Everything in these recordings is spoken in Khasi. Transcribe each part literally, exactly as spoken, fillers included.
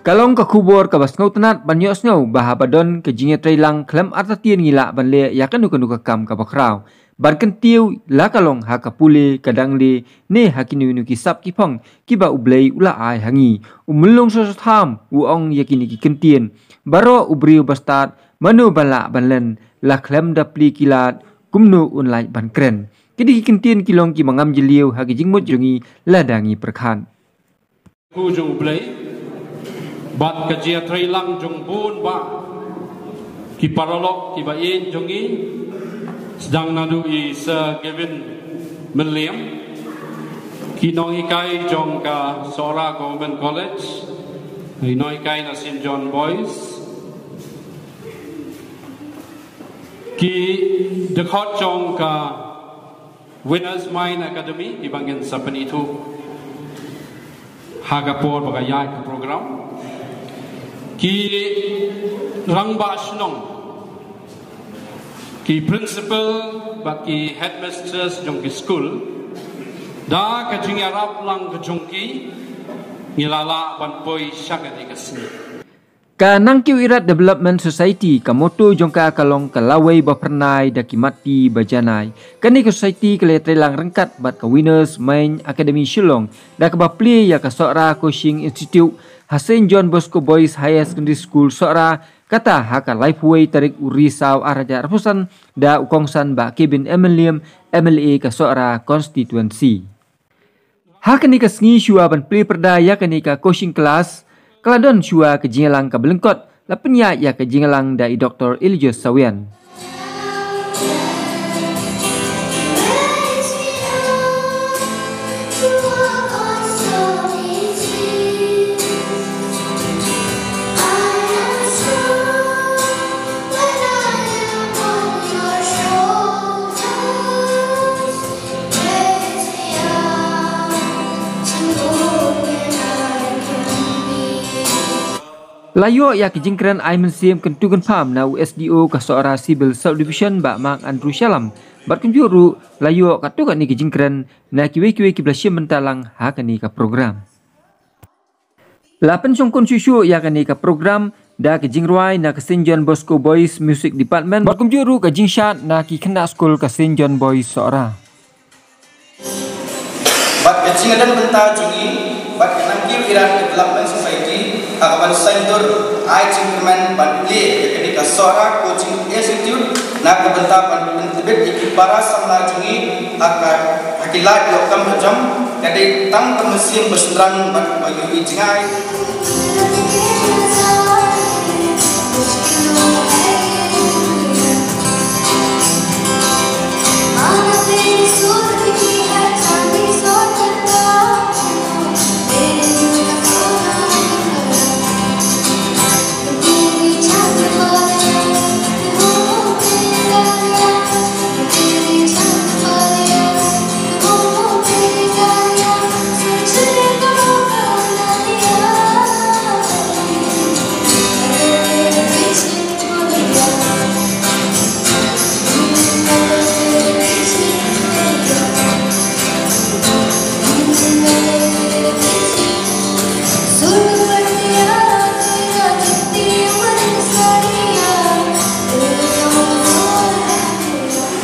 Ka long ka khubor kaba sngewtynnat ban ïohsngew ba haba don ka jingïatreilang khlem artatien ngi lah ban leh ïa kano kano ka kam kaba khraw. Ban kyntiew la ka long ha ka pule, ka dangle ne ha kino kino ki sap ki phong kiba U Blei u la ai ha ngi. U Myllung Soso Tham u ong ïa kine ki kyntien. Baroh u briew ba stad, mano ba lah ban len, la khlem da plie ki lad, kumno un lah ban kren. Kine ki kyntien ki long kiba ngam jylliew ha ki jingmut jong ngi lada ngi pyrkhat. Ku jong U Blei, bad ka jingïatreilang jong bun bah ki paralok kiba ïeit jong ngi, sdang naduh i Sir Gavin Mylliem, ki nonghikai jong ka Sohra Government College, i nonghikai na Saint John Boys, ki dkhot jong ka Winners Mind Academy, kiba ngin sa pynithuh ha ka por ba ka ïaid ka program. Ki rangbah shnong, ki principal bad ki headmistress jong ki skul, da ka jingïarap lang ka jong ki, ngi la lah ban poi sha kane ka sngi. Ka Nangkiew Irat Development Society, ka motto jong ka ka long ka lawei ba phyrnai da ki mat ti ba janai. Kane ka society ka la ïatreilang ryngkat bad ka Winners Mind Academy Shillong, da kaba plie ïa ka Sohra Coaching Institute ha Saint John Bosco Boys Higher Secondary School Sohra, kata ha ka laiphew wei tarik u Risaw ar hajar arphew san, da u kongsan Bah Kevin M Mylliem, M L A ka Sohra Constituency. Ha kane ka sngi shuwa ban plie pyrda ïa kane ka coaching class, ka la don shuwa ka jingïalang kaba lyngkot, la pynïaid ïa ka jingïalang da i Doktor Eligius Sawian. La ïoh ïa ki jingkren ai mynsiem kyntu kynpham na u S D O ka Sohra Civil Subdivision Bah Mark Andrew Shallam, bad kumjuh ruh la ïoh katto katne ki jingkren na kiwei kiwei kiba la shim bynta lang ha kane ka program. La pynshongkun shuh shuh ïa kane ka program da ka jingrwai na ka Saint John Bosco Boys Music Department, bad kumjuh ruh ka jingshad na ki khynnah skul ka Saint John Boys Sohra. Bad ka jingdon bynta jong ngi bad ka Nangkiew Irat Development Society ha kaba sngewthuh ai jingkyrmen ban plie ïa kane ka Sohra Coaching Institute na ka bynta ban pyntbit ïa ki para samla jong ngi ha ka, ha ki lad ïoh kam ka jam, ka dei tang ka mynsiem ba shynrang bad ba ïohi jngai.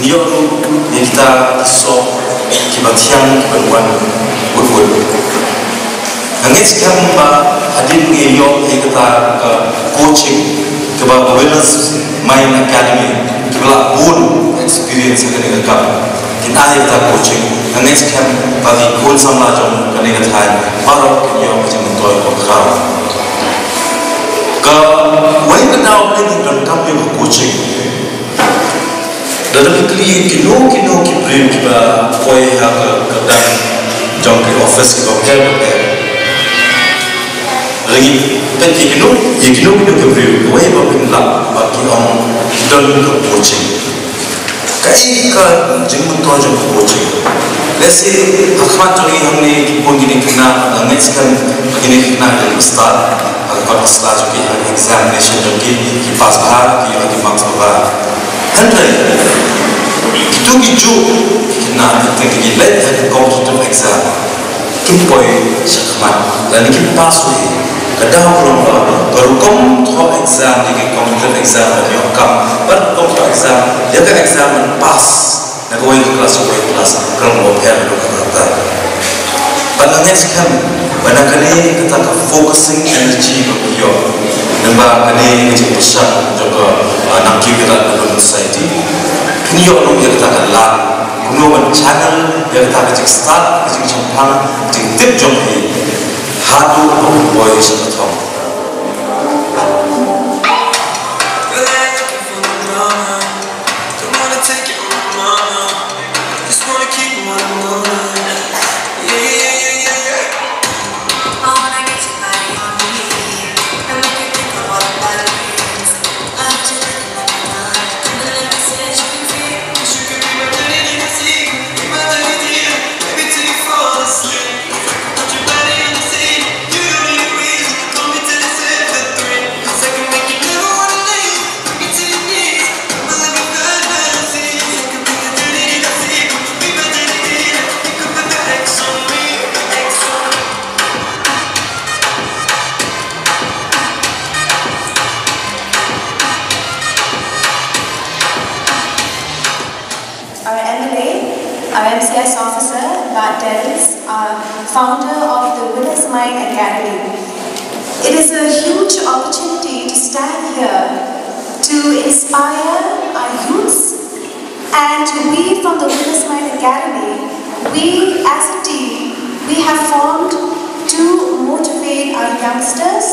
Ngi ïoh ruh ïa kita ki soh kiba thiang kiba wan wut wut. Nga ngeit skhem ba hadien ngi ïoh ïa kita ka coaching kaba Winners Mind Academy kiba la bun experience ha kane ka kam kin ai ïa kita coaching, nga ngeit skhem ba ki khun samla jong kane ka thaiñ baroh kin ïoh ka jingmyntoi kaba khraw. Kawei ka daw kaba ngi donkam ïa ka coaching. Lada ngi kylli kino kino ki briew kiba poi ha ka, ka dang jong ki office kiba pher bapher, lada ngi peit ïa kino, ïa kino kino ki briew, kawei ba phin lap ba ki ong ki don ka coaching. Kaei ka jingmyntoi jong ka coaching? Lehse ha khmat jong ngi hangne ki bun kine ki khynnah, nga ngeit skhem ba kine ki khynnah ki dang stad ha ka kot ka sla jong ki, ha ka examination jong ki, ki pass bha, ki ïoh ki marks bha. Hynrei kito kijuh ki khynnah, teng teng ki leit ha ki competitive exam, kim poi shakhmat lane kim pass hi. Ka daw ka long ba, ba rukom thoh exam, ïa ki competitive exam ban ïoh kam, ba rukom thoh exam, ïa ka exam ban pass na kawei ka class sha kawei ka class, ka long ba pher ruh kata. Bad nga ngeit skhem ba na kane kata ka focusing energy ba phi ïoh, namar kane ka jingpyrshang jong ka, ah, nang ki kata ka society, phin ïoh long ïa kata ka lad kumno ban channel ïa kata ka jingstad, ka jingshemphang, ka jingtip jong phi haduh ba phin poi sha ka thong. Our M L A, our M C S officer, Bah Dels, our founder of the Winner's Mind Academy. It is a huge opportunity to stand here to inspire our youths, and we from the Winner's Mind Academy, we as a team, we have formed to motivate our youngsters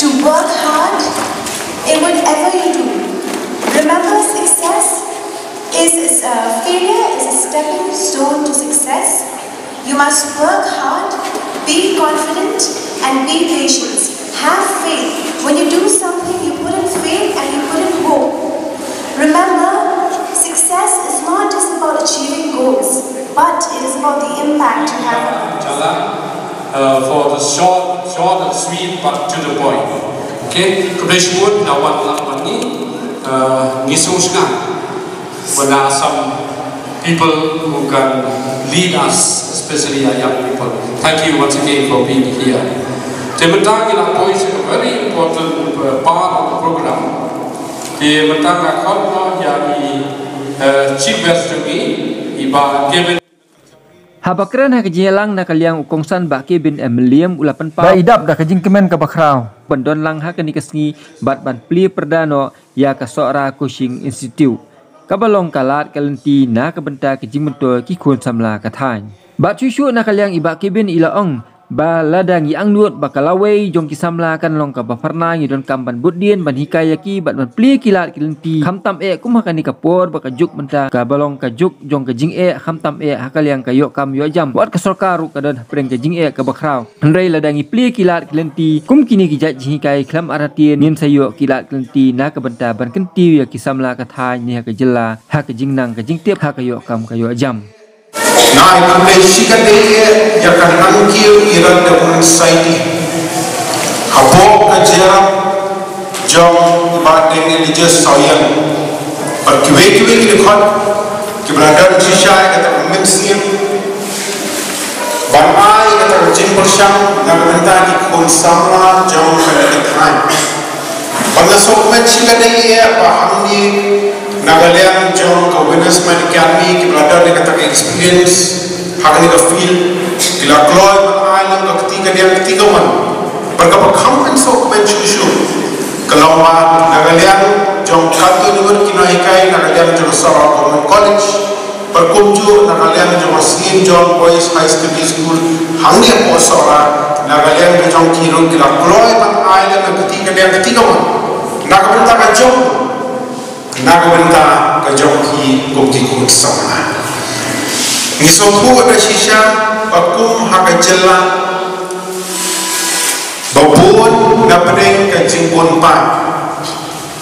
to work hard in whatever you do. Remember, success is, uh, failure is a stepping stone to success. You must work hard, be confident, and be patient. Have faith. When you do something, you put in faith and you put in hope. Remember, success is not just about achieving goals, but it is about the impact you have on others. Jalan, uh, for the short, short and sweet, but to the point. Okay, khublei shibun na wan lang wan ni, uh, ngi sngewsih. When there are some people who can lead us, especially our young people. Thank you once again for being here. Te mynta ngi la poi sha ka very important, uh, part of the program. Te mynta nga khot noh ïa i, uh, chief guest jong ngi, i Bah Kevin. Haba kren ha ka jingïalang na ka liang u kongsan Bah Kevin M Liam u la pynpaw ba i dap da ka jingkmen kaba khraw ban don lang ha kane ka sngi bad ban plie pyrda noh ïa ka Sohra Coaching Institute, kaba long ka lad ka lynti na ka bynta ka jingmyntoi ki khun samla ka thaiñ. Bad shuh shuh na ka liang i Bah Kevin i la ong ba lada ngi angnud ba ka lawei jong ki samla kan long kaba pharnai, ngi donkam ban bud dien, ban hikai ïa ki bad ban plie ki lad ki lynti, khamtam eh kum ha kane ka por ba ka juk mynta kaba long ka juk jong ka jingeh, khamtam eh ha ka liang ka ïoh kam ïoh jam. Wat ka sorkar ruh ka don hapdeng ka jingeh kaba khraw. Hynrei lada ngi plie ki lad ki lynti kum kine ki jait jinghikai khlem artatien, ngin sa ïoh ki lad ki lynti na ka bynta ban kyntiew ïa ki samla ka thaiñ ne ha ka jylla ha ka jingnang ka jingtip, ha ka ïoh kam ka ïoh jam. Nga ai khublei shikatdei ïa ka nangkiew ïa ka Development Society hapoh ka jingïarap jong i Bah Daniel Elias Sawian bad kiwei kiwei ki dkhot kiba la don shisha ïa kata ka mynsiem ban ai kata ka jingpyrshang na ka bynta ki khun samla jong kane ka thaiñ. Bad nga sngewkmen shikatdei ïa ba hangne na ka liang jong ka Winners Mind Academy kiba la don ïa kata ka experience ha kane ka field ki la kloi ban ai lang ka kti kadiang kti kamon. Bad kaba kham pynsngewkmen shuh shuh ka long ba na ka liang jong katto katne ki nonghikai na ka liang jong ka Sohra Government College, bad kumjuh na ka liang jong ka Saint John Boys High Secondary School hangne hapoh Sohra, na ka liang ka jong ki ruh ki la kloi ban ai lang ka kti kadiang kti kamon na ka bynta ka jong, na ka bynta ka jong ki kum ki khun samla. Ngi sngewthuh da shisha ba kum ha ka jylla ba bun na pdeng ka jingbun paid,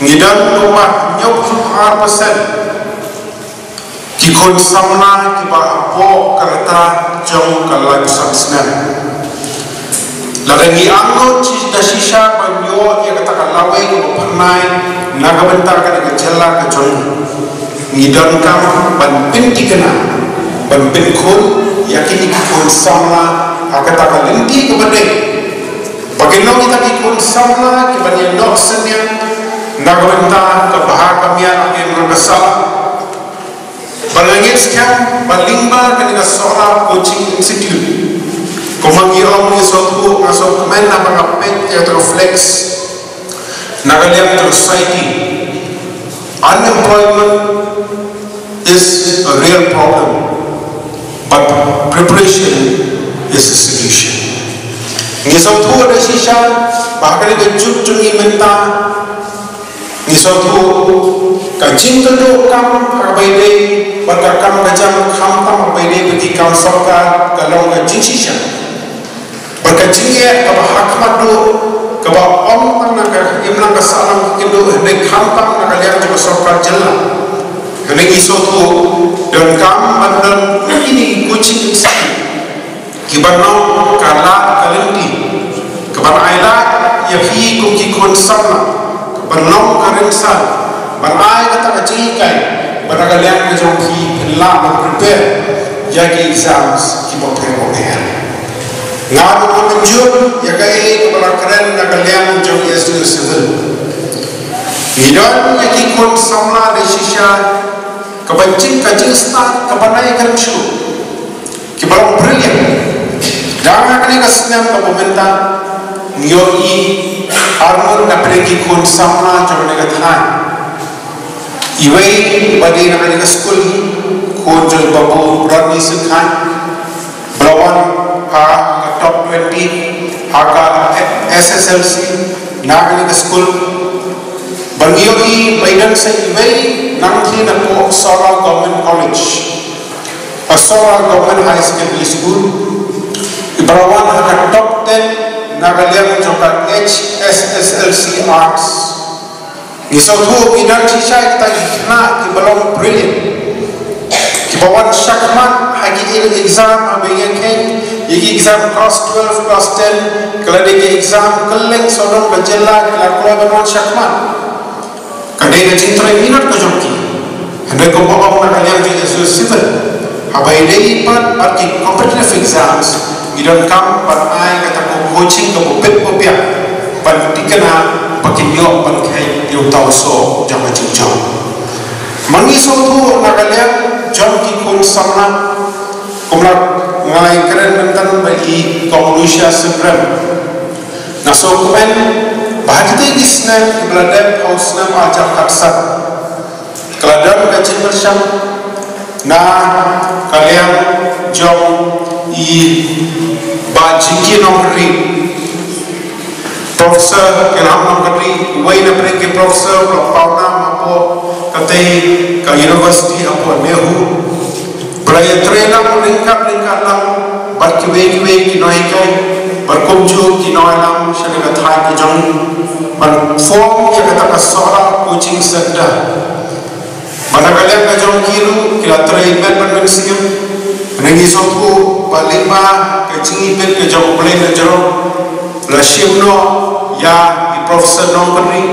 ngi don kumba hynñiewphew ar percent ki khun samla kiba hapoh ka rta jong ka laiphew san snem. Lada ngi angnud shi da shisha ban ïoh ïa kata ka lawei kaba pharnai na ka bynta kane ka jylla ka jong ngi, ngi donkam ban pynthikna, ban pynkhun ïa kine ki khun samla ha kata ka lynti kaba dei. Ba kin long kita ki khun samla kiban ïa noh synñiang na ka bynta ka bha ka miat ha ka imlang ka sahlang. Ba la ngeit skhem ba lyngba kane ka Sohra Coaching Institute, kumba ngi ong, ngi sngewthuh, nga sngewkmen haba nga peit ïa ka flex na ka liang jong society. Unemployment is a real problem, but preparation is a solution. Ngi sngewthuh da shisha ba ha kane ka juk jong ngi mynta, ngi sngewthuh ka jingkynduh kam ha kaba ïadei bad ka kam ka jam, khamtam ha kaba ïadei bad ki kam sorkar, ka long ka jingshisha. Bad ka jingeh kaba ha khmat duh, kaba ym tang na ka imlang ka sahlang ka kynduh, hynrei khamtam na ka liang jong ka sorkar jylla. Hynrei ngi sngewthuh, donkam ban don kine ki coaching institute kiban long ka lad ka lynti kaban ailad ïa phi kum ki khun samla, kaban long ka rynsan ban ai kata ka jinghikai ba na ka liang ka jong phi phin lah ban prepare ïa ki exams kiba pher ba pher. Nga ruh nga mynjur ïa kaei kaba la kren na ka liang jong S D O Civil. Ngi don ïa ki khun samla da shisha kaba jing, ka jingstad kaba nai kren shuh, kiba long brilliant. Dang ha kane ka snem kaba mynta ngi ïohi arngut na pdeng ki khun samla jong kane ka thaiñ. Iwei iba dei na kane ka skul hi, khun jong Babu Rodney Syngkhain, ba la wan ha ka top twenty ha ka S S L C na kane ka skul. Bad ngi ïohi ba i don sa iwei nangtei napoh Sohra Government College, a Sohra Government High Secondary School, iba la wan ha ka top ten na ka liang jong ka H S S L C Arts. Ngi sngewthuh ba i don shisha kita ki khynnah kiba long brilliant, kiba wan shakhmat ha ki exam, haba ïa kheiñ ïa ki exam class twelve, class ten, ki la dei ki exam kylleng sawdong ka jylla, ki la kloi ban wan shakhmat. Ka dei ka jingtrei minot ka jong ki. Hynrei kumba ong na ka liang jong S D O Civil, haba ïadei pat bad ki competitive exams, ngi donkam ban ai kata ka coaching kaba bit ba biang ban thikna ba kin ïoh ban kheiñ ïa uta u soh jong ka jingjop. Ma ngi sngewthuh na ka liang jong ki khun samla, kumba nga la ïakren mynta bad i Kong Lucia Syriem, nga sngewkmen ba ha kitei ki snem kiba la dep ha u snem arhajar khatsan, ka la don ka jingpyrshang na ka liang jong i Bah Jinky Nongkynrih, Professor Kynham Nongkynrih, uwei na pdeng ki professor ba la pawnam hapoh katei ka university hapoh NEHU, ba la ïatrei lang ryngkat ryngkat lang bad kiwei kiwei ki nonghikai bad kumjuh ki nongïalam sha ka thaiñ ka jong ngi ban form ïa kata ka Sohra Coaching Center. Bad na ka liang ka jong ki ruh ki la trei met bad mynsiem. Hynrei ngi sngewthuh ba lyngba ka jingibit ka jong U Blei na jrong, la shim noh ïa i Professor Nongkynrih.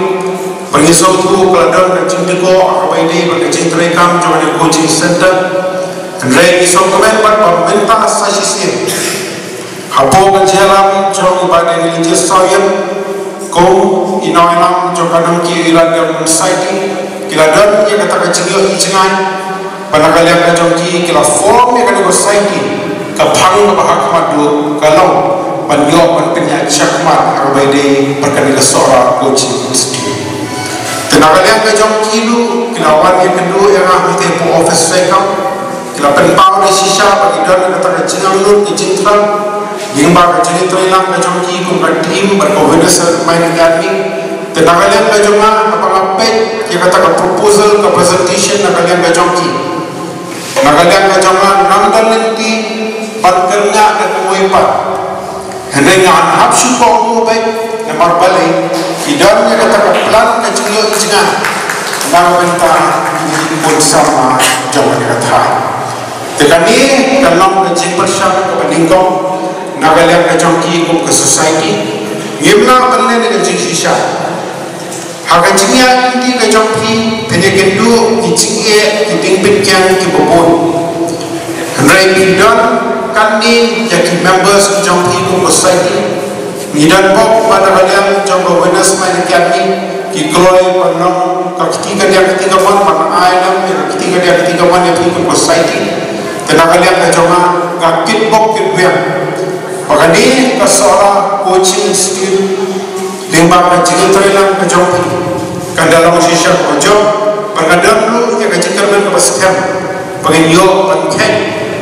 Bad ngi sngewthuh ka la don ka jingtyrkhong ha kaba ïadei bad ka jingtrei kam jong ka coaching center. Hynrei ngi sngewkmen bad ba mynta sa shisien, hapoh ka jingïalam jong i Bah Daniel J Sawyer kum i nongïalam jong ka Nongkiad Ïalam Development Society, ki la don ïa kata ka jingïohi jngai ba na ka liang ka jong ki, ki la form ïa kata ka society. Ka phang kaba ha khmat duh ka long ban ïoh ban pynïaid shakhmat ha kaba ïadei bad kane ka Sohra Coaching Institute. Te na ka liang ka jong ki ruh ki la wan ïakynduh ïa nga hangtei hapoh office trei kam. Ki la pynpaw da shisha ba ki don kata ka jingangnud ka jingthrang lyngba ka jingïatreilang ka jong ki kum ka team bad ka Witness Mind Academy. Te na ka liang ka jong nga, haba nga peit ïa kata ka proposal, ka presentation na ka liang ka jong ki, na ka liang ka jong nga ngam don lynti ban kynnoh da kawei pat. Hynrei ngan hap shu kohnguh beit namar balei ki don ïa kata ka plan ka jingïohi jngai na ka bynta ki khun samla jong kane ka thaiñ. Te kane ka long ka jingpyrshang kaba nyngkong na ka liang ka jong ki kum ka society. Ngim lah ban leh ïa ka jingshisha. Ha ka jingïaid lynti ka jong phi, phin ïakynduh ki jingeh, ki jingpynkiang kiba bun. Hynrei phi don katne ïa ki members ki jong phi kum ka society. Ngi don bok ba na ka liang jong ka Winners Mind Academy ki kloi ban long ka kti kadiang kti kamon ban ai lem ïa ka kti kadiang kti kamon ïa phi kum ka society. Te na ka liang ka jong nga nga kitbok kitbiang ba kane ka Sohra Coaching Institute lyngba ka jingïatreilang ka jong phi kan da long shisha kaba jop ba kan da long ïa ka jingkyrmen kaba skhem. Ba ngin ïoh ban khein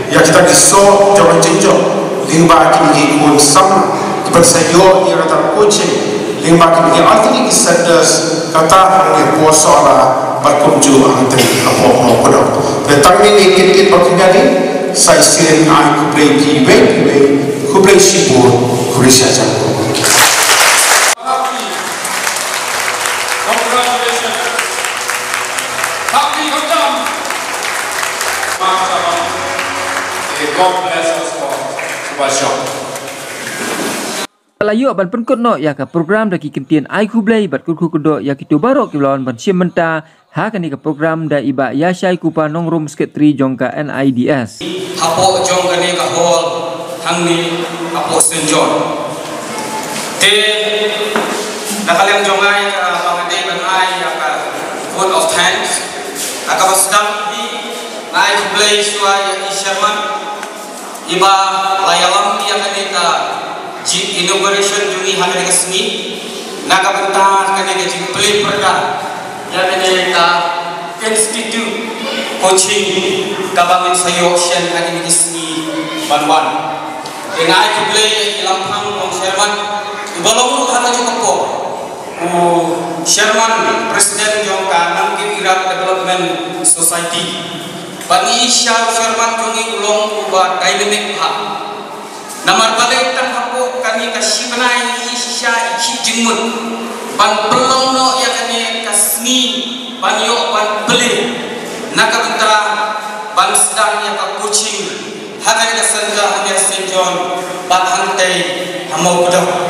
ïa kita ki soh jong ka jingjop lyngba kine ki khun samla kiban sa ïoh ïa kata ka coaching lyngba kine ki alternate centers kata hangne hapoh Sohra bad kumjuh hangtei hapoh Mawkdong. Te tang kine ki ktien ba khyndiat sa shisien ai khublei ïa phi kiwei kiwei, khublei shibun, khublei shihajar. Congratulations. Happy Gautam. May God bless us all. Shubha shok. La ïoh ban pynkut noh ïa ka program da ki kyntien ai khublei bad kyrkhu kyrdoh ïa kito baroh kiba la wan ban shim bynta ha kane ka program da i Bah Ïashai Kupa Nongrum, Secretary jong ka N I D S. Hapoh jong kane ka hall hangne hapoh Saint John. Te na ka liang jong nga ïa ka ba nga dei ban ai ïa ka vote of thanks. Ha kaba sdang hi nga ai khublei shuwa ïa i chairman iba la ïalam ïa kane ka ji inauguration jong ngi ha kane ka sngi na ka bynta kane ka jingplie pyrda ïa kane ka institute coaching kaba ngin sa ïoh shen ha kine ki sngi ban wan. Te nga ai khublei ïa i Lamphang Long Sherman uba long ruh ha kajuh ka por u chairman president jong ka Nangkiew Irat Development Society. Bad ngi i sha u chairman jong ngi u long uba dynamic bha. Namar balei tang hapoh kane ka shi bnai ngi i shisha i khih jingmut ban pynlong noh ïa kane ka sngi ban ïoh ban plie na ka bynta ban sdang ïa ka coaching ha kane ka center hangne ha Saint John bad hangtei ha Mawkdong.